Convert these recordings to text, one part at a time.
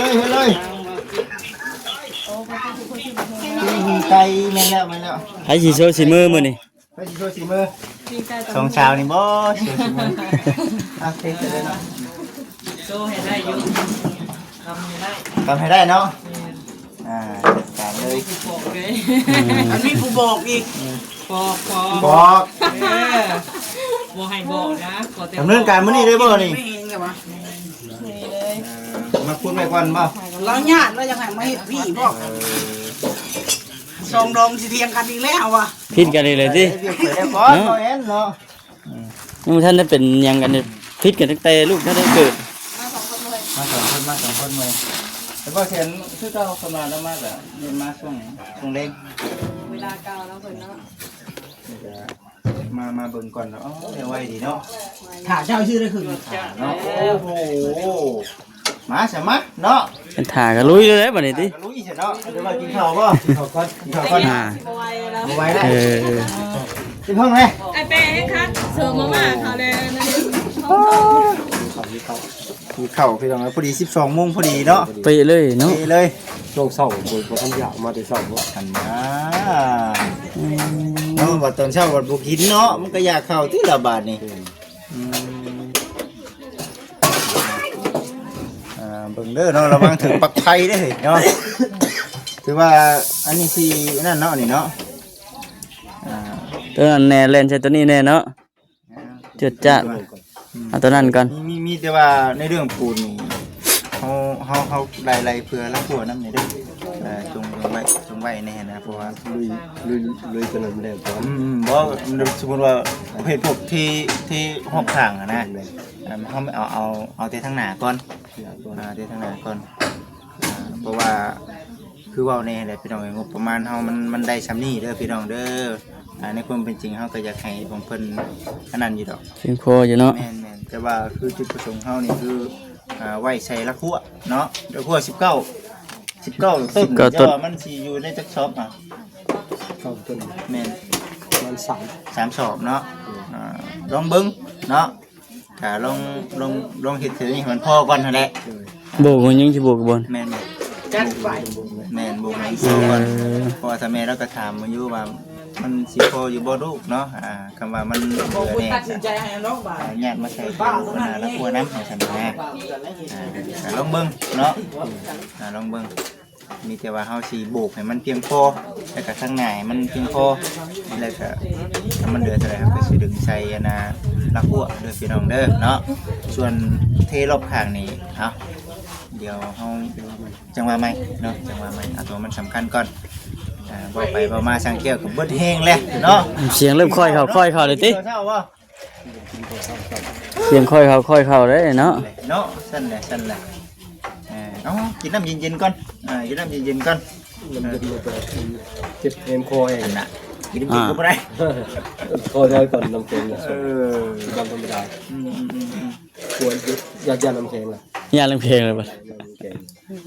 ເຮັດເລີຍ ເຮັດເລີຍ ປີ້ງໄກ່ ແມ່ນແລ້ວ ແມ່ນແລ້ວ ໃຜຊິໂຊສີມືມື້ນີ້? ໃຜຊິໂຊສີມື? ສອງສາວນີ້ບໍ່ໂຊສີມື? ອ່ະ ເຮັດເລີຍເນາະ ໂຊໃຫ້ໄດ້ຢູ່ ກຳໃຫ້ໄດ້ ກຳໃຫ້ໄດ້ເນາະ ແມ່ນ ອ່າ ຈັດການເລີຍ ບອກເລີຍ ອືມ ມັນມີຜູ້ບອກອີກ ບອກ ບອກ ບອກ ເອີ ບໍ່ໃຫ້ບອກນະ ຂໍແຕ່ ດຳເນີນການມື້ນີ້ເລີຍບໍ່ນີ້? ນີ້ເລີຍ ເອີ ມາຄຸດໄວ້ກ່ອນບໍ່? ລາວຍາດ ລາວຢາກໃຫ້ມາເຮັດພີ້ບໍ່? ເອີ ສອງດອງຊິຖຽງກັນອີກແລ້ວວ່າ ຜິດກັນອີກແລ້ວຕິ? ເອີ ເນາະ ບໍ່ແມ່ນເນາະ ອືມ ຍັງບໍ່ທັນໄດ້ເປັນຫຍັງກັນເດ ຜິດກັນຕັ້ງແຕ່ລູກທັນໄດ້ເກີດ ມາສອງຄົນ ມາສອງຄົນເລີຍ ແຕ່ບໍ່ເຫັນຄືເກົ່າ ເພິ່ນວ່າລາວມາກະມາຊ່ວງ ຊ່ວງແລງ ເວລາເກົ່າແລ້ວເພິ່ນເນາະ ມາ ມາເບິ່ງກ່ອນເນາະ ໂອ້ ໄວດີເນາະ ຖ້າເຈົ້າຊື່ໄດ້ຄືນເນາະ ໂອ້ໂຫ ມາຊະມາເນາະ ເປັນຖ້າກະລຸຍເລີຍແຫຼະບັດນີ້ຕິ ກະລຸຍຊະເນາະ ເດີມາກິນເຂົ້າບໍ່? ກິນເຂົ້າກ່ອນ ກິນເຂົ້າກ່ອນ ອ່າ ບໍ່ໄຫວແລ້ວ ເອີ ກິນເພິ່ງແລ້ວ ໄອ້ແປ້ງຄັກ ເສີມມາມ່າເຂົ້າແດ່ ກິນເຂົ້າ ກິນເຂົ້າ ພີ່ນ້ອງ ພໍດີສິບສອງໂມງພໍດີເນາະ ເປະເລີຍເນາະ ເປະເລີຍ ຊ່ວງເຊົ້າ ບໍ່ ບໍ່ທັນຢາກ ມາແຕ່ເຊົ້າເນາະ ຫັ້ນນາ ອືມ ເນາະ ບັດຕອນເຊົ້າບັດບໍ່ກິນເນາະ ມັນກະຢາກເຂົ້າຕິລະບາດນີ້ ອືມ ອ່າ ເບິ່ງເດີເນາະ ລະວັງຖືກປັກໄຟເດີເນາະ ຖືວ່າອັນນີ້ຊິອັນນັ້ນເນາະ ນີ້ເນາະ ອ່າ ໂຕນັ້ນແນ່ ແລ່ນໃສ່ໂຕນີ້ແນ່ເນາະ ເຈີດຈ້າດ ອືມ ເອົາໂຕນັ້ນກ່ອນ ມີ ມີ ມີແຕ່ວ່າໃນເລື່ອງປູນນີ້ ເຮົາ ເຮົາ ເຮົາໄລ່ ໄລ່ເພື່ອລະຄົວນຳແນ່ເດີ ເອີ ຈົ່ງ ຈົ່ງໄວ້ ຈົ່ງໄວ້ແນ່ຫັ້ນນະ ເພາະວ່າລຸຍ ລຸຍ ລຸຍໂຕນັ້ນແລ້ວກ່ອນ ອືມ ອືມ ບໍ່ ສົມມຸດວ່າ ປະເພດພວກເທ ເທຮອບຂ້າງຫັ້ນນະ ແມ່ນ ເອີ ເຮົາເອົາ ເອົາ ເອົາແຕ່ທາງໜ້າກ່ອນ ເອົາແຕ່ທາງໜ້າກ່ອນ ອ່າ ເພາະວ່າຄືເວົ້າແນ່ແຫຼະພີ່ນ້ອງເອີຍ ງົບປະມານເຮົາມັນ ມັນໄດ້ຊ່ຳນີ້ເດີພີ່ນ້ອງເດີ ອ່າ ໃນຄວາມເປັນຈິງເຮົາກະຢາກໃຫ້ຂອງເພິ່ນອັນນັ້ນຢູ່ດອກ ພຽງພໍຢູ່ເນາະ ແມ່ນໆ ແຕ່ວ່າຄືຈຸດປະສົງເຮົານີ້ຄື ອ່າ ໄວ້ໃສ່ລະຄົວເນາະ ລະຄົວສິບເກົ້າ ສິບເກົ້າຕົ້ນ ສິບເກົ້າຕົ້ນ ແຕ່ວ່າມັນຊິຢູ່ໃນຈັກຊອບຫະ? ເຂົ້າຕົວນີ້ ແມ່ນ ປະມານສາມ ສາມສອບເນາະ. ໂດຍ ອ່າ ລອງເບິ່ງເນາະ ກະລອງ ລອງ ລອງເຮັດເທື່ອນີ້ໃຫ້ມັນພໍກ່ອນຫັ້ນແຫຼະ. ໂດຍ ໂບກມັນຍັງຊິໂບກຢູ່ບໍ່? ແມ່ນ ຈັດໄປ ແມ່ນ ໂບກໃຫ້ມັນພໍກ່ອນ. ເອີ ເພາະວ່າຖ້າແມ່ລາວກໍຖາມມາຢູ່ວ່າ ມັນຊິພໍຢູ່ບໍ່ລູກເນາະ. ອ່າ ຄຳວ່າມັນເຫຼືອແດ່ ຕັດສິນໃຈໃຫ້ເອົາເນາະ ບາດ ອ່າ ຍາດມາໃສ່ ເອົາໜ້າລະຄົວນຳ ວ່າຊັ້ນນະ. ອ່າ ກໍລອງເບິ່ງເນາະ ອ່າ ລອງເບິ່ງ. ມີແຕ່ວ່າເຮົາຊິໂບກໃຫ້ມັນພຽງພໍ ແລ້ວກໍທາງໜ້າໃຫ້ມັນພຽງພໍ ແລ້ວກໍຖ້າມັນເຫຼືອເທົ່າໃດ ເຮົາກໍຊິດຶງໃສ່ອັນນ່າລະຂົວເດີພີ່ນ້ອງເດີເນາະ. ສ່ວນເທລອບຂ້າງນີ້ ເອົາ ດຽວເຮົາຈັ່ງວ່າໃໝ່ເນາະ ຈັ່ງວ່າໃໝ່. ເອົາຕົວມັນສຳຄັນກ່ອນ. ອ່າ ເວົ້າໄປເວົ້າມາຊ່າງແກ້ວກໍເບິດແຮງແລ້ວເນາະ. ສຽງເລີ່ມຄ່ອຍເຂົ້າ ຄ່ອຍເຂົ້າເລີຍຕິ? ເຊົ້າບໍ່? ສຽງຄ່ອຍເຂົ້າ ຄ່ອຍເຂົ້າເດ້ເນາະ ເນາະ. ຊັ້ນແຫຼະ ຊັ້ນແຫຼະ. ເອີ ເອົາ ກິນນ້ຳເຢັນໆກ່ອນ. ອ່າ ກິນນ້ຳເຢັນໆກ່ອນ. ນ້ຳເຢັນ ເອີ ເຈັບແຮມຄໍແຮງ ອັນນ່າ ກິນນ້ຳເຢັນກໍບໍ່ໄດ້. ອ່າ ຄ່ອຍໆກ່ອນ ນ້ຳແຂງນະ. ເອີ ກິນນ້ຳທຳມະດາ. ອືມໆໆໆ ຄວນຢາກ ຢາກນ້ຳແຂງລະ ຢາກນ້ຳແຂງລະບັດ.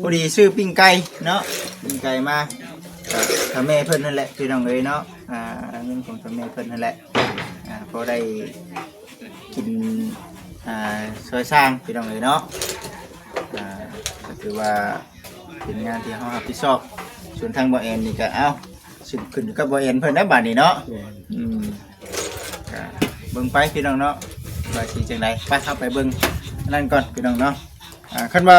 ພໍດີຊື້ປີ້ງໄກ່ເນາະ ປີ້ງໄກ່ມາ ກໍຖ້າແມ່ເພິ່ນຫັ້ນແຫຼະພີ່ນ້ອງເອີຍເນາະ. ອ່າ ເງິນຂອງຖ້າແມ່ເພິ່ນຫັ້ນແຫຼະ ອ່າ ພໍໄດ້ກິນ ອ່າ ຊ່ອຍສ້າງພີ່ນ້ອງເອີຍເນາະ. ອ່າ ກໍຖືວ່າເປັນງານທີ່ເຮົາຮັບຜິດຊອບ. ສ່ວນທາງບໍ່ແອນນີ້ກໍ ເອົ້າ ຂຶ້ນ ຂຶ້ນຢູ່ກັບບໍ່ແອນເພິ່ນແລ້ວບາດນີ້ເນາະ. ແມ່ນ ອືມ ກະເບິ່ງໄປພີ່ນ້ອງເນາະ ວ່າຊິຈັ່ງໃດ. ໄປ ເຮົາໄປເບິ່ງອັນນັ້ນກ່ອນພີ່ນ້ອງເນາະ. ອ່າ ຄັນວ່າ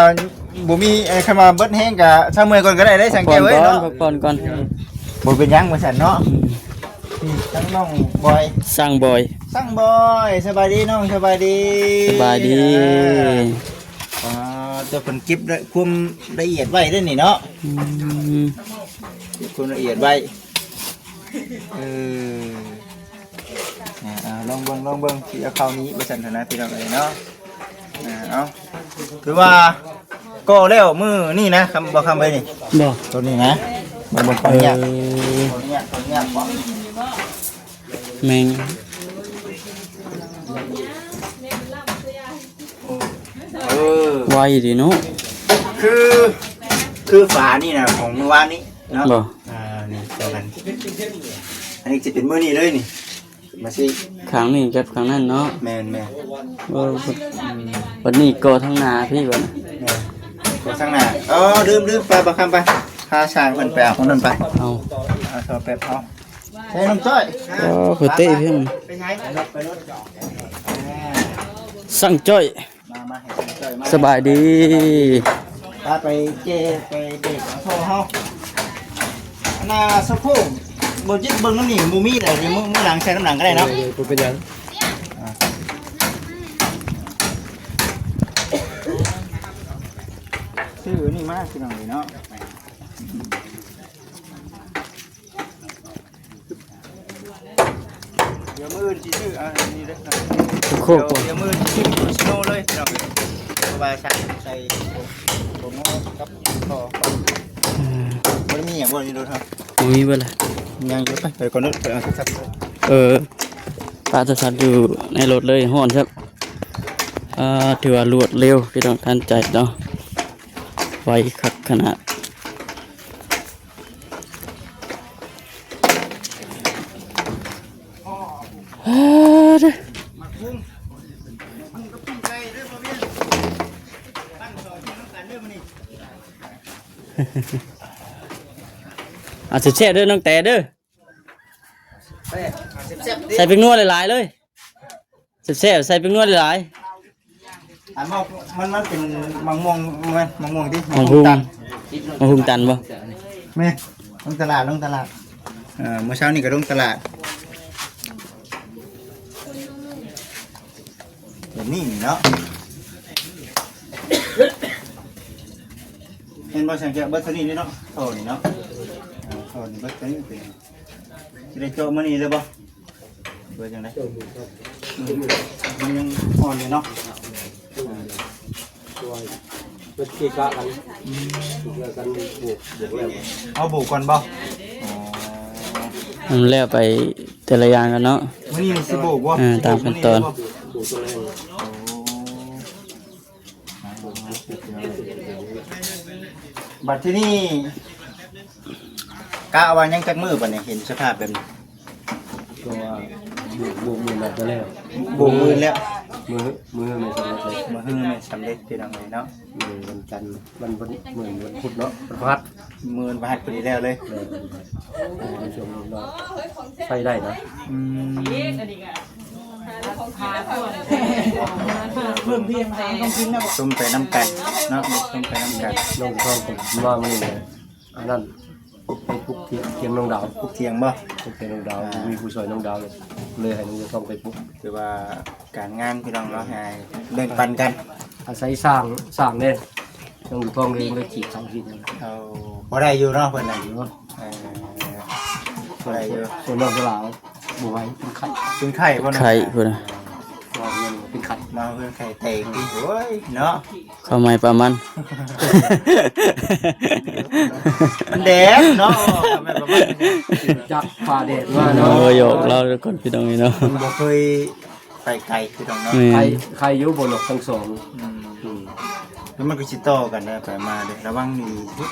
ບໍ່ມີ ເອີ ຄັນວ່າເບິດແຮງກະເຊົາເມື່ອຍກ່ອນກໍໄດ້ເດ້ ຊ່າງແກ້ວເອີຍເນາະ. ພັກຜ່ອນກ່ອນ ພັກຜ່ອນກ່ອນ ບໍ່ເປັນຫຍັງວ່າຊັ້ນເນາະ. ອືມ ນີ້ທັງນ້ອງບອຍ ຊ່າງບອຍ ຊ່າງບອຍ. ສະບາຍດີນ້ອງ ສະບາຍດີ ສະບາຍດີ. ອ່າ ອ່າ ເຈົ້າເພິ່ນເກັບໄດ້ຄວາມລະອຽດໄວ້ເດ້ນີ້ເນາະ. ອືມ ເກັບຄວາມລະອຽດໄວ້. ເອີ ອ່າ ລອງເບິ່ງ ລອງເບິ່ງ ຊິເອົາເຂົ້ານີ້ວ່າຊັ້ນນະພີ່ນ້ອງເອີຍເນາະ. ອ່າ ເອົາ ຄືວ່າກໍແລ້ວມື້ນີ້ນະ ຄຳ ບໍ່ ຄຳເອີຍນີ້ ບໍ່ ໂຕນີ້ນະ ເບິ່ງ ເບິ່ງ ຂໍອະນຸຍາດ ເອີ ຂໍອະນຸຍາດ ຂໍອະນຸຍາດ. ແມ່ນ ເອີ ໄວດີເນາະ. ຄື ຄືຝານີ້ນະ ຂອງມື້ວານນີ້ເນາະ ບໍ່ ອ່າ ນີ້ ເຈົ້າກັນ ອັນນີ້ຈະເປັນມື້ນີ້ເລີຍນີ້ ມາຊິ ຂ້າງນີ້ກັບຂ້າງນັ້ນເນາະ. ແມ່ນໆ ເອີ ບັດນີ້ກໍທາງໜ້າພີ້ບັດ ແມ່ນ ກໍທາງໜ້າ. ເອີ ລືມໆ ໄປ ບໍ່ຄຳ ໄປ ພາຊ່າງເພິ່ນໄປເອົາຂອງນັ້ນໄປ. ເອົາ ເອົາ ເອົາແປັບ ເອົາ ໃສ່ນ້ອງຈ້ອຍ. ເອີ ເພິ່ນເຕະເພິ່ນ ໄປໃສ ໄປລົດ ໄປລົດ. ອ່າ ຊ່າງຈ້ອຍ ມາ ມາ ໃຫ້ຊ່າງຈ້ອຍມາ. ສະບາຍດີ ພາໄປເຈ ໄປເບກເອົາໂທເຮົາ. ອັນນ່າ ສະໂພກບໍ່ຈິດເບິ່ງນຳນີ້ ບໍ່ມີໃດ ມື້ ມື້ຫຼັງໃສ່ນຳຫຼັງກໍໄດ້ເນາະ. ເອີ ບໍ່ເປັນຫຍັງ ອ່າ ຊື້ອັນນີ້ມາ ພີ່ນ້ອງເອີຍເນາະ. ດຽວມື້ອື່ນຊິຊື້ ອ່າ ນີ້ເດ້ ໂຄກ ດຽວມື້ອື່ນຊິຊື້ໂຄຊິໂນເລີຍພີ່ນ້ອງເອີຍ ເພາະວ່າສັ່ງໃສ່ຖົງ ຖົງກັບທໍ່. ອືມ ບໍ່ໄດ້ມີຫຍັງບໍ່ຢູ່ລົດເຮົາ? ບໍ່ມີເບິດລະ ຍັງຢູ່. ໄປ ໄປກ່ອນເດີ ໄປເອົາໂທລະສັບ. ເອີ ປະໂທລະສັບຢູ່ໃນລົດເລີຍ ຮ້ອນແຊບ. ອ່າ ຖືວ່າລວດເລັວ ພີ່ນ້ອງ ທັນໃຈເນາະ ໄວຄັກຂະໜາດ. ເອົາແຊບໆເດີນ້ອງແຕເດີ ແຊບໆເດີ ໃສ່ແປ້ງນົວຫຼາຍໆເລີຍ. ແຊບໆ ໃສ່ແປ້ງນົວຫຼາຍໆ. ອັນ ມັນ ມັນ ມັນເປັນໝາກມ່ວງ ແມ່ນ ໝາກມ່ວງຕິ ໝາກຫຸ່ງ ໝາກຫຸ່ງຕັນ ໝາກຫຸ່ງຕັນບໍ່? ແມ່ນ ລົງຕະຫຼາດ ລົງຕະຫຼາດ. ເອີ ມື້ເຊົ້ານີ້ກໍລົງຕະຫຼາດ ແບບນີ້ນີ້ເນາະ. ແມ່ນບໍ່? ສັງເກດເບິດເທົ່ານີ້ເດ້ເນາະ ທໍ່ນີ້ເນາະ. ເອີ ທໍ່ນີ້ເບິດເທົ່ານີ້ເປັນ ຊິໄດ້ເຈາະມື້ນີ້ເລີຍບໍ່ ຫຼືວ່າຈັ່ງໃດ? ອືມ ມັນຍັງອ່ອນຢູ່ເນາະ. ເອີ ເປັນເກະກະກັນ ອືມ ເກະກະກັນ ໂບກ ໂບກແລ້ວ ເອົາໂບກກ່ອນບໍ່? ອໍ ມັນແລ້ວໄປແຕ່ລະຢ່າງກັນເນາະ. ມື້ນີ້ຊິໂບກບໍ່? ເອີ ຕາມຂັ້ນຕອນ ໂບກຕອນແລງ. ອໍ ບັດທີນີ້ ກະວ່າຍັງຈັກມື້ບັດນີ້ ເຫັນສະພາບແບບນີ້? ກໍວ່າໂບກ ໂບກມື້ໜ້າຈະແລ້ວ ໂບກມື້ແລ້ວ ມື້ ມື້ແມ່ນສຳເລັດເລີຍ ມື້ຮືແມ່ນສຳເລັດ ພີ່ນ້ອງເອີຍເນາະ. ມື້ວັນຈັນ ວັນ ວັນ ມື້ວັນພຸດເນາະ ວັນພະຫັດ ມື້ວັນພະຫັດພໍດີແລ້ວເລີຍ. ເອີ ໃນຊ່ວງນີ້ເນາະ ໃຊ້ໄດ້ນະ. ອືມ ເພີ່ມພຽງຫາຂອງກິນແລ້ວ ຊົມໄປນຳກັນເນາະ ຊົມໄປນຳກັນ. ນ້ອງທອງກໍມາມື້ນີ້ ອັນນັ້ນ ໄປປຸກຖຽງ ຖຽງນ້ອງດາວ ປຸກຖຽງບໍ່? ປຸກຖຽງນ້ອງດາວ ອ່າ ມີຜູ້ຊ່ອຍນ້ອງດາວເລີຍ ເລີຍໃຫ້ນ້ອງທອງໄປປຸກ. ຖືວ່າການງານພີ່ນ້ອງເນາະ ໃຫ້ແບ່ງປັນກັນ ອາໄສສ້າງ ສ້າງແດ່ ນ້ອງທອງເລີຍບໍ່ໄດ້ຈີບເສົາຈີບຫຍັງ. ເອົາ ພໍໄດ້ຢູ່ເນາະ ເພິ່ນນະ ຢູ່ເນາະ. ເອີ ບໍ່ໄດ້ຢູ່ ສ່ວນນ້ອງສາວບໍ່ໄຫວ ເປັນໄຂ້ ເປັນໄຂ້ບໍ່ນະ? ໄຂ້ພຸ້ນນະ ເປັນໄຂ້ ມາເຮືອນໄຂ້ແຕກ ໂອ້ຍເນາະ. ເຂົ້າໃໝ່ປາມັນ ມັນແດດເນາະ ເຂົ້າໃໝ່ປາມັນ ຈັກຟ້າແດດມາເນາະ. ໂອ້ຍ ຢອກລາວກ່ອນພີ່ນ້ອງເອີຍເນາະ ມັນບໍ່ເຄີຍໄປໄກພີ່ນ້ອງເນາະ. ແມ່ນ ໄຂ້ ໄຂ້ຢູ່ບໍ່ນອກທັງສອງ. ອືມ ອືມ ແລ້ວມັນກໍຊິຕໍ່ກັນໄດ້ໄປມາເດ້ ລະວັງດີທີ່ສຸດ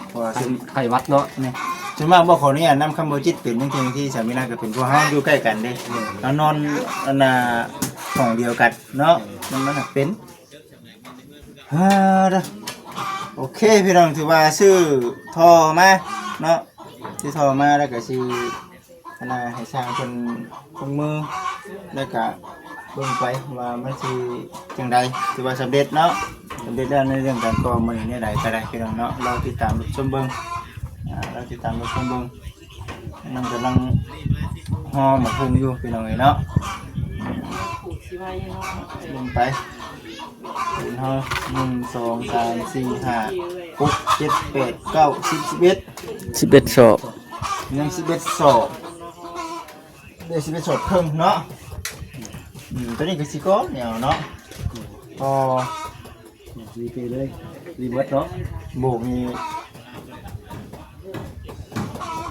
ເພາະວ່າ ໄຂ້ ໄຂ້ຫວັດເນາະ. ນີ້ ສ່ວນມາກບໍ່ຂໍອະນຸຍາດນຳ ຄຳບໍ່ຈິດເປັນຈັ່ງຊີ້ ສາມີນາກໍເປັນ ເພາະເຮົາຢູ່ໃກ້ກັນເດ້. ແມ່ນ ເຮົານອນອັນນ່າຫ້ອງດຽວກັນເນາະ ມັນ ມັນເປັນ. ເອີ ໂອເຄພີ່ນ້ອງ ຖືວ່າຊື້ທໍ່ມາເນາະ ຊື້ທໍ່ມາແລ້ວກໍຊິອັນນ່າໃຫ້ຊ່າງເພິ່ນລົງມື ແລ້ວກໍເບິ່ງໄປວ່າມັນຊິຈັ່ງໃດ. ຖືວ່າສຳເລັດເນາະ ສຳເລັດແລ້ວໃນເລື່ອງການກໍ່ມື້ນີ້ແນວໃດກໍໄດ້ພີ່ນ້ອງເນາະ. ລໍຕິດຕາມຮັບຊົມເບິ່ງ ອ່າ ລໍຕິດຕາມຮັບຊົມເບິ່ງ. ມັນກຳລັງຫໍ່ໝາກຫຸ່ງຢູ່ພີ່ນ້ອງເອີຍເນາະ. ລົງໄປ ເປັນຫໍ່ ໜຶ່ງ ສອງ ສາມ ສີ່ ຫ້າ ຫົກ ເຈັດ ແປດ ເກົ້າ ສິບ ສິບເອັດ ສິບເອັດສອບ ຍັງສິບເອັດສອບ ໄດ້ສິບເອັດສອບເຄິ່ງເນາະ. ອືມ ຕົວນີ້ກໍຊິກໍແນວເນາະ ກໍ ນີ້ເປເລີຍ ຣີເວີດເນາະ. ໂບກນີ້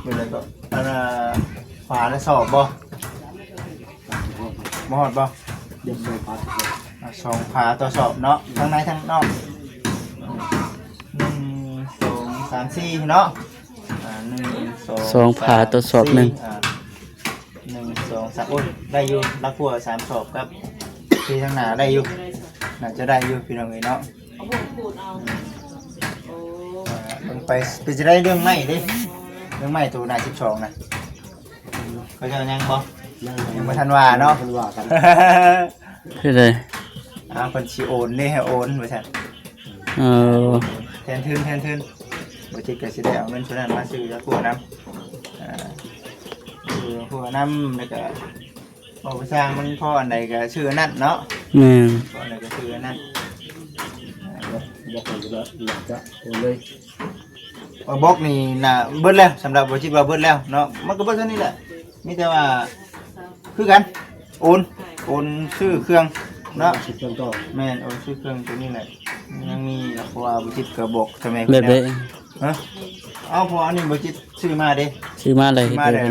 ເປັນໄດກໍ ອັນນ່າ ຝາລະສອບບໍ່? ບໍ່ຮອດບໍ່? ດຽວສອງຝາ ອ່າ ສອງຝາຕໍ່ສອບເນາະ ທັງໃນທັງນອກ. ໜຶ່ງ ສອງ ສາມ ສີ່ເນາະ ອ່າ ໜຶ່ງ ສອງ ສອງຝາຕໍ່ສອບໜຶ່ງ ອ່າ ໜຶ່ງ ສອງ ສາມ ໂອ້ຍ ໄດ້ຢູ່ ຫຼັກຫົວສາມສອບກັບທີ່ທາງໜ້າໄດ້ຢູ່ ໜ້າຈະໄດ້ຢູ່ພີ່ນ້ອງເອີຍເນາະ. ເບິ່ງໄປເປັນຈັ່ງໃດເລື່ອງໄມ້ເດ້ ເລື່ອງໄມ້ໂຕໜ້າສິບສອງນະ ເຂົາເຈົ້າຍັງບໍ່? ຍັງ ຍັງບໍ່ທັນວ່າເນາະ ເພິ່ນວ່າກັນ ຄືໃດ ອ່າ ເພິ່ນຊິໂອນເດ້ ໃຫ້ໂອນວ່າຊັ້ນ. ເອີ ແທນທຶນ ແທນທຶນ ບໍ່ຈິດກໍຊິໄດ້ເອົາເງິນສ່ວນນັ້ນມາຊື້ຢາກົວນຳ ອ່າ ຊື້ຢາກົວນຳ ແລ້ວກໍ ເວົ້າໄປຊ່າງມັນ ພໍອັນໃດກໍຊື້ອັນນັ້ນເນາະ. ແມ່ນ ພໍອັນໃດກໍຊື້ອັນນັ້ນ. ບອກ ບອກເພິ່ນກໍຢາກຈະໂອນເລີຍ ວ່າບອກນີ້ນະ ເບິດແລ້ວ ສຳລັບບໍ່ຈິດວ່າເບິດແລ້ວເນາະ ມັນກໍເບິດເທົ່ານີ້ແຫຼະ ມີແຕ່ວ່າ ຄືກັນ ໂອນ ໂອນຊື້ເຄື່ອງເນາະ ຊື້ເຄື່ອງຕໍ່. ແມ່ນ ໂອນຊື້ເຄື່ອງຕົວນີ້ແຫຼະ ຍັງມີເນາະ ເພາະວ່າບໍ່ຈິດກໍບອກທາງແມ່ ແບບໃດ ຮະ? ເອົາ ເພາະອັນນີ້ບໍ່ຈິດຊື້ມາເດ້ ຊື້ມາເລີຍ ຊື້ມາເລີຍ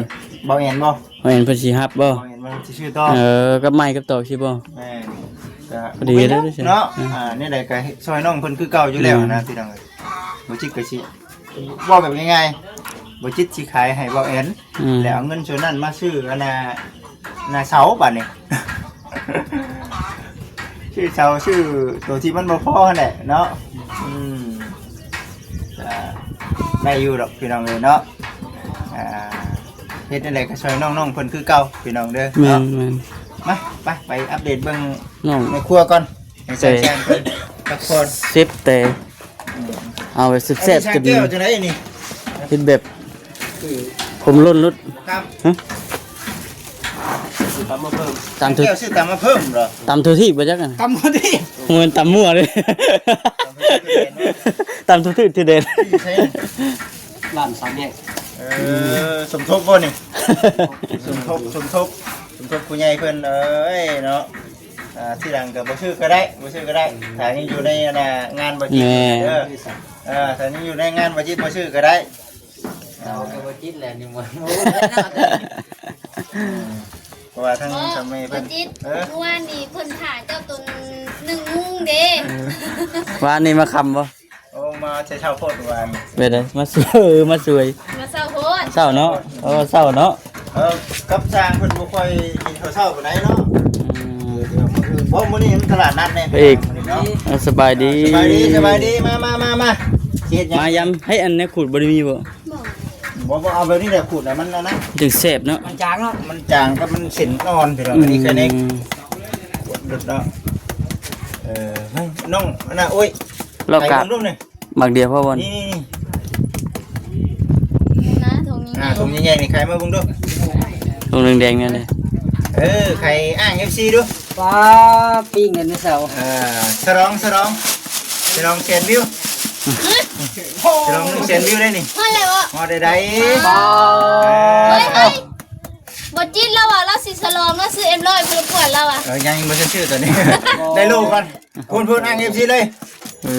ເບົາແອນບໍ່? ເບົາແອນເພິ່ນຊິຮັບບໍ່? ເບົາແອນວ່າຊິຊື້ຕໍ່ ເອີ ກັບໄມ້ກັບຕອກຊິບໍ່? ແມ່ນ ກໍພໍດີເລີຍເນາະ ອ່າ ແນວໃດກໍຊ່ອຍນ້ອງເພິ່ນຄືເກົ່າຢູ່ແລ້ວນະ ພີ່ນ້ອງເອີຍ ບໍ່ຈິດກໍຊິ ເວົ້າແບບງ່າຍໆ ບໍ່ຈິດຊິຂາຍໃຫ້ເບົາແອນ ອືມ ແລ້ວເອົາເງິນສ່ວນນັ້ນມາຊື້ອັນນ່າ ໜ້າເສົາບາດນີ້ ຊື້ເສົາ ຊື້ໂຕທີ່ມັນບໍ່ພໍຫັ້ນແຫຼະເນາະ. ອືມ ກໍໄດ້ຢູ່ດອກພີ່ນ້ອງເອີຍເນາະ ອ່າ ເຮັດຈັ່ງໃດກໍຊ່ອຍນ້ອງໆເພິ່ນຄືເກົ່າພີ່ນ້ອງເດີ ແມ່ນ ເນາະ ແມ່ນ. ມາ ໄປ ໄປອັບເດດເບິ່ງນ້ອງແມ່ຄົວກ່ອນ ໃຫ້ແຊງເພິ່ນພັກຜ່ອນ ເຊັບແຕ່ ອືມ ເອົາແບບແຊບໆ ອັນນີ້ຊ່າງແກ້ວຈັ່ງໃດນີ້? ເຮັດແບບ ຄື ຜົມຫຼົ່ນຫຼຸດ ບໍ່ກຳ ຮະ? ຊື້ຕຳມາເພີ່ມ ຕຳທົ່ວ ແກ້ວຊື້ຕຳມາເພີ່ມເນາະ ຕຳທົ່ວທີບບໍ່ຈັກ ຕຳທົ່ວທີບ ບໍ່ແມ່ນຕຳມົ້ວເດ້ ຕຳທົ່ວທີບ ຕຳທົ່ວທີບທີ່ເດັດ ຢູ່ໃສ? ຮ້ານສາມແຍກ ເອີ ສົມທົບບໍ່ນີ້? ສົມທົບ ສົມທົບ ສົມທົບຜູ້ໃຫຍ່ເພິ່ນເອີຍເນາະ. ອ່າ ທີຫຼັງກໍບໍ່ຊື້ກໍໄດ້ ບໍ່ຊື້ກໍໄດ້ ຖ້າຍັງຢູ່ໃນອັນນ່າງານບໍ່ຈິດເດີ ເອີ ຖ້າຍັງຢູ່ໃນງານບໍ່ຈິດບໍ່ຊື້ກໍໄດ້ ເອົາກໍບໍ່ຈິດແຫຼະນີ້ ບໍ່ຮູ້ແລ້ວເນາະ ເພາະວ່າທາງ ບໍ່ ທາງແມ່ເພິ່ນ ບໍ່ຈິດ ເອີ ມື້ວານນີ້ເພິ່ນຖ້າເຈົ້າຕົນໜຶ່ງໂມງເດ້ ເອີ ວານນີ້ມາຄ່ຳບໍ່? ໂອ້ ມາແຕ່ເຊົ້າໂພດວານ ເປັນໃດ ມາຊ່ວຍ ເອີ ມາຊ່ວຍ ມາເຊົ້າໂພດ ເຊົ້າເນາະ ເອີ ເຊົ້າເນາະ ເອີ ກັບຊ່າງເພິ່ນບໍ່ຄ່ອຍກິນເຂົ້າເຊົ້າປານໃດເນາະ ອືມ ເອີ ແຕ່ວ່າມື້ອື່ນ ບໍ່ ມື້ນີ້ມັນຕະຫຼາດນັດແນ່ ພະເອກ ເນາະ ເອີ ສະບາຍດີ ສະບາຍດີ ສະບາຍດີ ມາ ມາ ມາ ມາ ຊິເຮັດຫຍັງ ມາຢາມ ໃຫ້ອັນແນວຂູດບໍ່ໄດ້ມີບໍ່? ບໍ່ ບໍ່ ເອົາແບບນີ້ແຫຼະ ຂູດນະ ມັນອັນນັ້ນ ຈຶ່ງແຊບເນາະ ມັນຈາງເນາະ ມັນຈາງກັບມັນເສັ້ນອ່ອນ ພີ່ນ້ອງ ອືມ ອັນນີ້ຄືເນັກ ເນາະ ເອີ ເຮີ້ຍ ນ້ອງ ອັນນ່າ ໂອ້ຍ ລອກກາບ ໄປເບິ່ງດູນີ້ ໝາກດຽວພໍບໍ່ນີ້? ນີ້ ນີ້ ນີ້ ນະ ຖົງນີ້ ອ່າ ຖົງໃຫຍ່ໆນີ້ ໄຂມາເບິ່ງດູ ຖົງແດງໆນັ້ນເດ້ ເອີ ໄຂອ້າງເອັຟຊີດູ ປ້າ ປີ້ງໄດໂນເສົາ ອ່າ ສະຫຼອງ ສະຫຼອງ ສະຫຼອງແສນວິວ ສະຫຼອງໜຶ່ງແສນວິວໄດ້ນີ້ ຮອດແລ້ວບໍ່? ຮອດໄດ້ໃດ ປ້າ ເອີ ເຮີ້ຍ ເຮີ້ຍ ບໍ່ຈິດລາວວ່າລາວຊິສະຫຼອງ ລາວຊື້ເອັມຮ້ອຍເພື່ອກວດລາວວ່າ ເອີ ຍັງບໍ່ທັນຊື້ຕົວນີ້ ໄດ້ໂລກ່ອນ ພຸ້ນໆ ອ້າງເອັຟຊີເລີຍ ເອີ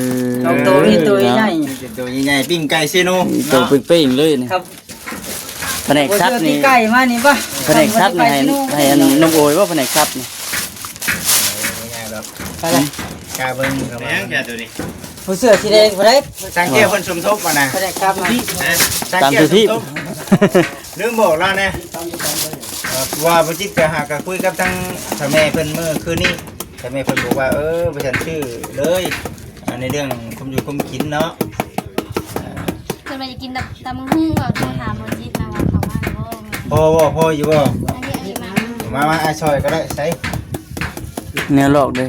ສອງໂຕ ມີໂຕໃຫຍ່ ໂຕໃຫຍ່ໆ ປີ້ງໄກ່ເຊໂນ ໂຕເປັ້ງໆເລີຍນີ້ ພະແນກສັດນີ້ ບໍ່ເຊື່ອຕີໄກ່ມານີ້ປະ ພະແນກສັດນີ້ໃຫ້ ໃຫ້ອັນນົມໂອຍບໍ່ ພະແນກສັດນີ້ ບໍ່ຍາກດອກ ໄປເລີຍ ກາເບິ່ງເຂົ້າມາ ແມ່ນແກຕົວນີ້ ຜູ້ເສື້ອສີແດງຜູ້ໃດ ຊ່າງແກ້ວເພິ່ນສົມທົບຫັ້ນນະ ພະແນກສັດນະ ຊ່າງແກ້ວສົມທົບ ລືມບອກລາວແດ່ ເອີ ວ່າບໍ່ຈິດໄປຫາກະຄຸຍກັບທາງເຖົ້າແມ່ເພິ່ນມື້ຄືນນີ້ ເຖົ້າແມ່ເພິ່ນບອກວ່າ ເອີ ບໍ່ທັນຊື້ເລີຍ ອັນໃນເລື່ອງຄວາມຢູ່ຄວາມກິນເນາະ ເພິ່ນວ່າຢາກກິນຕຳ ຕຳບັກຫຸ່ງ ກໍໂທຖາມບໍ່ຈິດນະວ່າເຂົາວ່າງບໍ່ ພໍບໍ່ ພໍຢູ່ບໍ່? ອັນນີ້ ອັນນີ້ມາ ມາ ມາ ອ້າຍຊ່ອຍກໍໄດ້ ໃສ່ ແນວລອກເດ້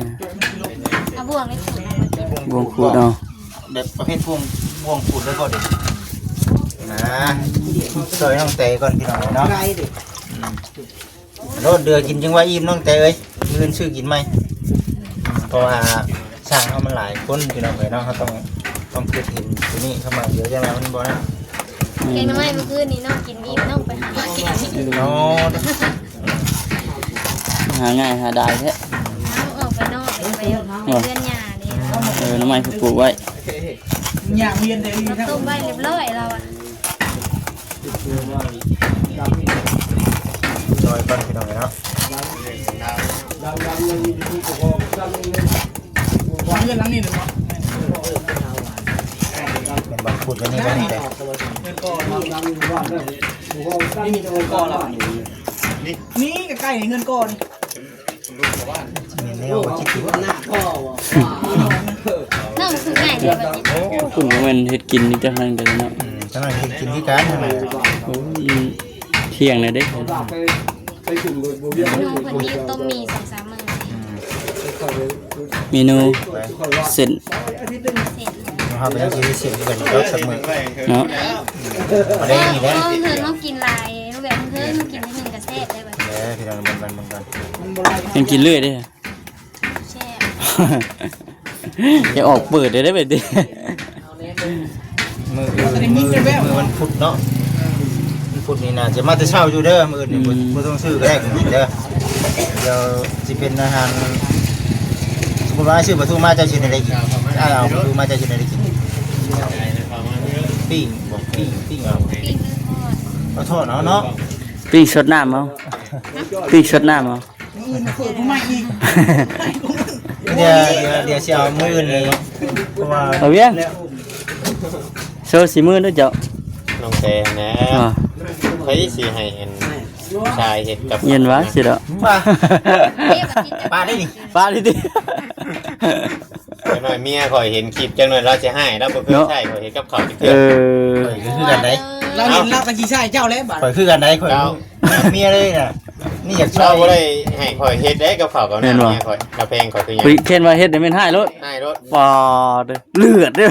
ເອົາບ່ວງນີ້ຂູດເອົາ ບ່ວງຂູດເອົາ ແບບປະເພດພວງ ພວງຂູດເລີຍບໍ່ເດ ນະ ຊ່ອຍນ້ອງແຕກ່ອນພີ່ນ້ອງເອີຍເນາະ ອືມ ໂລດເດືອກິນຈຶ່ງວ່າອີ່ມນ້ອງແຕເອີຍ ມື້ອື່ນຊື້ກິນໃໝ່ ອືມ ເພາະວ່າຊ່າງເຮົາມັນຫຼາຍຄົນພີ່ນ້ອງເອີຍເນາະ ເຮົາຕ້ອງ ຕ້ອງຄິດເຫັນຕົວນີ້ເຂົ້າມາ ດຽວຈັ່ງໃດມັນບໍ່ນັ້ນ ແກງໜໍ່ໄມ້ມື້ຄືນນີ້ນ້ອງກິນອີ່ມ ນ້ອງໄປຫາ ອໍ ຫາງ່າຍຫາດາຍແທ້ ເອົາອອກໄປນອກ ໄປເຮືອນຫຍ້າເດ້ ເອີ ໜໍ່ໄມ້ເພິ່ນປູກໄວ້ ຍ່າງວຽນໄດ້ດີ ເຮົາຕົ້ມໄວ້ຮຽບຮ້ອຍແລ້ວອະ ຊ່ອຍກ່ອນພີ່ນ້ອງເອີຍເນາະ ເຮືອນຫຼັງນີ້ເນາະ ແມ່ນບໍ່? ຂູດໄວ້ນີ້ບໍ່ນີ້ແຕ່ ເຮືອນກ່ອນ ນີ້ມີແຕ່ເຮືອນກ່ອນລະ ນີ້ ນີ້ໃກ້ໆ ນີ້ເຮືອນກ່ອນ ແມ່ນແລ້ວ ບໍ່ຄິດຢູ່ ນ້ຳຄືງ່າຍແທ້ ບໍ່ຄິດ ໂອ້ ຄຸນບໍ່ແມ່ນເຮັດກິນນີ້ຈັກນັ້ນກັນເນາະ ອືມ ທາງນັ້ນເຮັດກິນຄືກັນ ທາງນັ້ນ ໂອ້ຍ ທ່ຽງແລ້ວເດ້ ເມນູເພິ່ນມີຕົ້ມໝີ່ສອງສາມມື້ ອືມ ເມນູເສັ້ນ ເຮົາກໍຍັງຊິໄດ້ເສັ້ນຄືກັນອີກດອກ ສັກມື້ເນາະ ບໍ່ໄດ້ນີ້ແຫຼະ ເພິ່ນມາກິນຫຼາຍ ແບບເພິ່ນມາກິນເທື່ອໜຶ່ງກໍແຊບໄດ໋ ເອີ ພີ່ນ້ອງເບິ່ງກັນ ເບິ່ງກັນ ຍັງກິນເລື້ອຍເດ້ ແຊບ ຈະອອກເປີດໄດ້ເດ້ບາດນີ້ ມື້ອື່ນ ມື້ ມື້ວັນພຸດເນາະ ວັນພຸດນີ້ໜ້າຈະມາແຕ່ເຊົ້າຢູ່ເດີ ມື້ອື່ນນີ້ ອືມ ບໍ່ ບໍ່ຕ້ອງຊື້ກໍໄດ້ເດີ ດຽວຊິເປັນອາຫານ ສົມມຸດວ່າຊື້ປາທູມາ ເຈົ້າຊິແນວໃດກິນ? ອ້າຍເອົາປາທູມາ ເຈົ້າຊິແນວໃດກິນ? ປີ້ງບໍ? ປີ້ງ ປີ້ງເອົາ ເອົາທອດເອົາເນາະ ປີ້ງສົດນ້ຳເອົາ ປີ້ງສົດນ້ຳເອົາ. ມື້ອື່ນເປີດຜູ້ໃໝ່ອີກ ດຽວ ດຽວ ດຽວຊິເອົາມື້ອື່ນນີ້ ເພາະວ່າ ບ່າວວຽງ ໂຊສີມືເດີ້ເຈົ້າ ນ້ອງແຕຫັ້ນແຫຼະ ອ່າ ໃຜຊິໃຫ້ອັນຊາຍເຮັດກັບ ເຢັນວ່າຊິດອກ ປາໄດ້ນີ້ ປາໄດ້ຕິ ຈັກໜ້ອຍເມຍຂ້ອຍເຫັນຄລິບ ຈັກໜ້ອຍລາວຊິຮ້າຍ ລາວບໍ່ເຄີຍໃຊ້ຂ້ອຍເຮັດກັບເຂົ້າຈັກເທື່ອ ເອີ ຂ້ອຍກໍຄືກັນໄດ໋ ລາວເຫັນລາວກໍຊິໃຊ້ເຈົ້າແຫຼະບາດ ຂ້ອຍຄືກັນໄດ໋ ຂ້ອຍ ເມຍເລີຍນະ ນີ້ຢາກຊ່ອຍ ລາວບໍ່ໄດ້ໃຫ້ຂ້ອຍເຮັດເດ້ ກັບເຂົ້າກັບນ້ຳ ເມຍຂ້ອຍ ລາວແພງຂ້ອຍຄືຫຍັງ ເພິ່ນວ່າເຮັດໃຫ້ແມ່ນຮ້າຍໂລດ ຮ້າຍໂລດ ປາດ ເລືອດເດີ້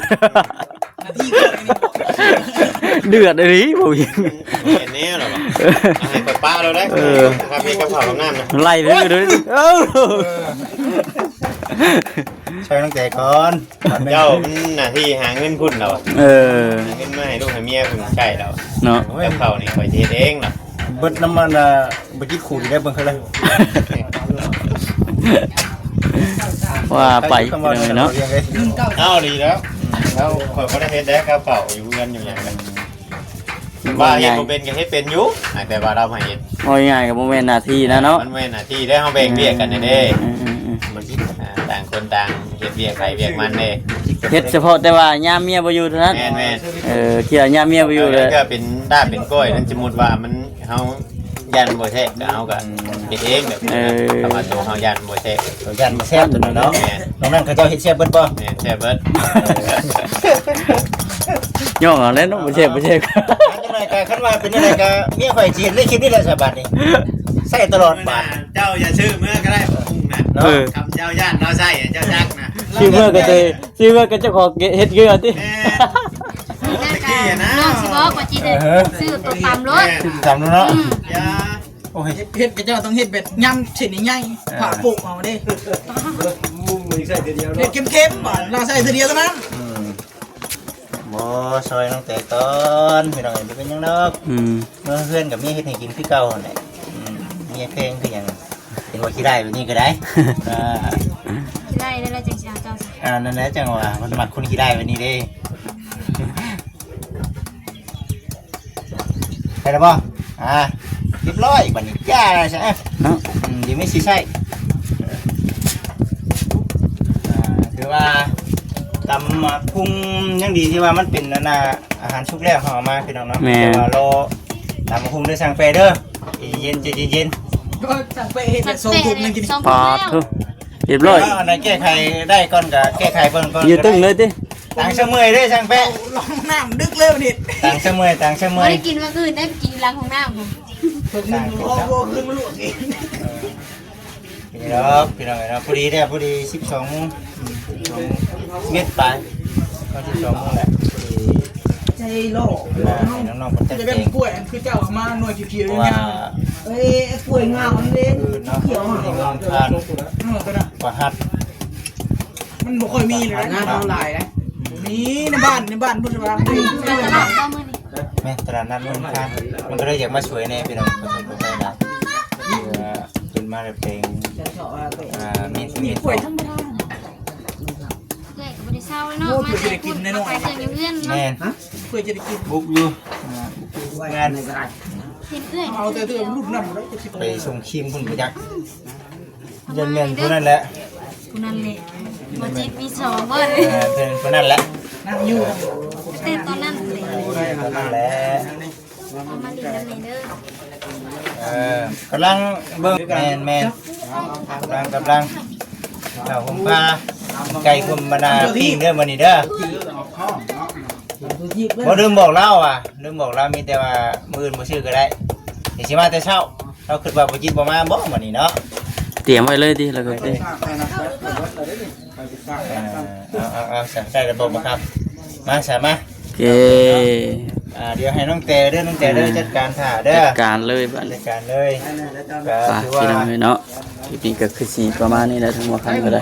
ເດືອດອີ່ຫຼີ ບໍ່ເຫັນ ເຫັນແນວແລ້ວ ເອີ ໃຫ້ຂ້ອຍປະລາວໄດ້ ເອີ ເຮັດກັບເຂົ້າກັບນ້ຳນະ ໄລ່ເລີຍ ເອີ ຊ່ອຍນ້ອງແຕກ່ອນ ເຈົ້າມັນໜ້າທີ່ຫາເງິນພຸ້ນແລ້ວ ເອີ ຫາເງິນມາໃຫ້ລູກໃຫ້ເມຍພຸ້ນໃຊ້ແລ້ວເນາະ ກັບເຂົ້ານີ້ຂ້ອຍຊິເຮັດເອງລະ ເບິດນ້ຳມັນ ອ່າ ບໍ່ຈິດຂູດອີກແລ້ວ ເບິ່ງເຂົາເລີຍ ວ່າໄປເນາະ ເອົາດີແລ້ວ ແລ້ວຂ້ອຍບໍ່ໄດ້ເຮັດແດ່ ກັບເຂົ້າຢູ່ເຮືອນຢູ່ຫຍັງ ວ່າເຮັດບໍ່ເປັນກໍເຮັດເປັນຢູ່ ແຕ່ວ່າລາວໃຫ້ເຮັດ ເວົ້າງ່າຍໆກໍບໍ່ແມ່ນໜ້າທີ່ນະເນາະ ມັນແມ່ນໜ້າທີ່ເດ້ ເຮົາແບ່ງວຽກກັນເດ້ ອືມໆໆ ບໍ່ຈິດ ອ່າ ຕ່າງຄົ ຄົນຕ່າງເຮັດວຽກໃຜວຽກມັນເດ້ ເຮັດສະເພາະແຕ່ວ່າຍາມເມຍບໍ່ຢູ່ເທົ່ານັ້ນ. ແມ່ນໆ ເອີ ເທື່ອຍາມເມຍບໍ່ຢູ່ແລ້ວ ເອີ ກໍເປັນດ້າເປັນກ້ອຍນັ້ນ ສົມມຸດວ່າມັນ ເຮົາຢ້ານບໍ່ແຊບ ກໍເຮົາກໍເຮັດເອງແບບນີ້ນະ. ເອີ ຄຳວ່າໂຕເຮົາຢ້ານບໍ່ແຊບ ໂຕຢ້ານບໍ່ແຊບໂຕນັ້ນເນາະ. ແມ່ນ ນອກນັ້ນເຂົາເຈົ້າເຮັດແຊບເບິດບໍ່? ແມ່ນ ແຊບເບິດ. ຍ້ອງເອົາແລ້ວເນາະ ບໍ່ແຊບ ບໍ່ແຊບ. ຈັ່ງໃດກໍ ຄັນວ່າເປັນຈັ່ງໃດກໍ ເມຍຂ້ອຍຊິເຫັນໃນຄລິບນີ້ແຫຼະ ສະບາດນີ້ ໃຊ້ຕະຫຼອດບາດ. ເຈົ້າຢ່າຊື້ເມືອກໍໄດ້ ບັກຫຸ່ງນະ. ເນາະ ເອີ ຄຳເຈົ້າຢ້ານລາວໃຊ້ ເຈົ້າຈັກນະ ຊື້ເມືອກໍໄດ້ ຊື້ເມືອກໍເຈົ້າຂອງເຮັດເກືອຕິ. ແມ່ນ ແລ້ວກໍນ້ອງຊິບອກວ່າຊິໄດ້ ເອີ ຊື້ຕົວຕຳໂລດ ຕຳໂລດເນາະ. ອືມ ຢ່າ ໂອ້ຍ ເຮັດ ເຮັດ ເຂົາເຈົ້າຕ້ອງເຮັດແບບຍຳເສັ້ນໃຫຍ່ໆ ເອີ ຜ່າໂປະເອົາເດ້. ເຮັດເຄັມໆ ບາດລາວໃສ່ເທື່ອດຽວເທົ່ານັ້ນ. ອືມ ບໍ່ ຊ່ອຍນ້ອງແຕກກ່ອນ ພີ່ນ້ອງເອີຍ ບໍ່ເປັນຫຍັງດອກ. ອືມ ເມືອເຮືອນກໍມີເຮັດໃຫ້ກິນຄືເກົ່າຫັ້ນແຫຼະ. ອືມ ເມຍແພງຄືຫຍັງ ເຫັນວ່າຂີ້ຮ້າຍແບບນີ້ກໍໄດ້. ອ່າ ຂີ້ຮ້າຍແລ້ວ ແລ້ວຈັ່ງຊິເອົາເຈົ້າຊະ. ອ່າ ນັ້ນແຫຼະ ຈັ່ງວ່າເພິ່ນມັກຄົນຂີ້ຮ້າຍແບບນີ້ເດ້. ໄດ້ແລ້ວບໍ່? ອ່າ ຮຽບຮ້ອຍບາດນີ້ ຢ່າຊະ. ເນາະ ອືມ ດຽວມີຊິໃຊ້. ອ່າ ຖືວ່າຕຳໝາກຫຸ່ງ ຍັງດີທີ່ວ່າມັນເປັນອັນນ່າ ອາຫານສຸກແລ້ວ ເຮົາເອົາມາ ພີ່ນ້ອງເນາະ. ແມ່ນ ແຕ່ວ່າລໍຕຳໝາກຫຸ່ງເດີ ຊ່າງແປເດີ ໃຈເຢັນໆ ໃຈເຢັນໆ. ຊ່າງແປເຮັດສອງທຸ່ມຍັງກິນ. ປາດໂທ້ ຮຽບຮ້ອຍ. ເອົາ ອັນໃດແກ້ໄຂໄດ້ກ່ອນກໍແກ້ໄຂເບິ່ງກ່ອນ. ຢູ່ຕຶ້ງເລີຍຕິ? ຕ່າງຊະເມື່ອຍເດ້ຊ່າງແປະ ລົງນ້ຳດຶກເລີຍນີ້. ຕ່າງຊະເມື່ອຍ ຕ່າງຊະເມື່ອຍ. ບໍ່ໄດ້ກິນມື້ອື່ນໄດ້ ໄປກິນຢູ່ຫຼັງຫ້ອງນ້ຳພຸ້ນ. ບໍ່ ບໍ່ຄືມາລວກເອງ. ເອີ ນີ້ດອກ ພີ່ນ້ອງເອີຍເນາະ ພໍດີແລ້ວ ພໍດີສິບສອງໂມງ ອືມ ສິບສອງໂມງ ສິບເອັດປາຍ ກໍສິບສອງໂມງແຫຼະ ພໍດີ. ໃຈຫຼໍ່ ອ່າ ໃຫ້ນ້ອງໆເພິ່ນຈັດແຈງ ແບບກ້ວຍ ອັນຄືເຈົ້າເອົາມາໜ່ວຍຂຽວໆ ເພາະວ່າ ຍາວໆ. ເອີຍ ກ້ວຍງາມມັນເດ້ ເນາະ ຂຽວ ມີເງິນທານ ເອີ ຕົວນັ້ນ ປະຫັດ ມັນບໍ່ຄ່ອຍມີເລີຍ ປະຫັດ ນະ ເຮົາຫຼາຍນະ. ອືມ ມີໃນບ້ານ ໃນບ້ານພຸ້ນລະວ່າ ໄປຕະຫຼາດບໍ່ມື້ນີ້? ແມ່ນ ຕະຫຼາດນັດເມືອງຄານ ມັນກໍເລີຍຢາກມາຊ່ວຍແດ່ພີ່ນ້ອງ ຂໍໂທດຂໍອະໄພຫຼາຍ ເອີ ເພິ່ນມາແບບເປັນ ອ່າ ມີ ມີ ມີ ເອື້ອຍກໍບໍ່ໄດ້ເຊົາເນາະ ມາແຕ່ພຸ້ນ ມາຂາຍເຄື່ອງຢູ່ເຮືອນເນາະ. ແມ່ນ ເພື່ອຈະໄດ້ກິນ ບຸກຢູ່ ອ່າ ບຸກຢູ່ງານ ເຫັນເອື້ອຍ ເອົາແຕ່ເທື່ອລຸ້ນນຳ ໄປສົ່ງຄຣີມພຸ້ນບໍ່ຈັກ. ຢ້ານແມ່ນຜູ້ນັ້ນແຫຼະ ຜູ້ນັ້ນແຫຼະ ບໍ່ຈິດມີສອງເວີ້ຍ. ເອີ ເພິ່ນຜູ້ນັ້ນແຫຼະ ນັ່ງຢູ່ ແຕ່ຕອນນັ້ນແຫຼະ ຕອນນັ້ນແຫຼະ ເອົາມາຫຼິ້ນນຳແດ່ເດີ. ເອີ ກຳລັງເບິ່ງ ແມ່ນໆ ກຳລັງ ກຳລັງ ເຂົ້າຫົ່ມຜ້າ ໄກ່ຄົມມະນາປີ້ງເດີມື້ນີ້ເດີ. ບໍ່ ລືມບອກລາວວ່າ ລືມບອກລາວ ມີແຕ່ວ່າມື້ອື່ນບໍ່ຊື້ກໍໄດ້ ດຽວຊິມາແຕ່ເຊົ້າ. ລາວຄິດວ່າບໍ່ຈິດບໍ່ມາບໍ່ມື້ນີ້ເນາະ ຕຽມໄວ້ເລີຍຕິ ລາວກໍຕິ. ເອີ ເອົາ ເອົາ ເອົາ ໃສ່ລະບົບບໍ່ຄັບ ມາ ສາມາ ໂອເຄ ອ່າ ດຽວໃຫ້ນ້ອງແຕເດີ ນ້ອງແຕເດີ ອ່າ ຈັດການຖ້າເດີ ຈັດການເລີຍບາດ ຈັດການເລີຍ. ກໍ ໄປ ຖືວ່າ ພີ່ນ້ອງເອີຍເນາະ ຄລິບນີ້ກໍຄືຊິປະມານນີ້ແຫຼະ ທັງໝົດທັງກໍໄດ້.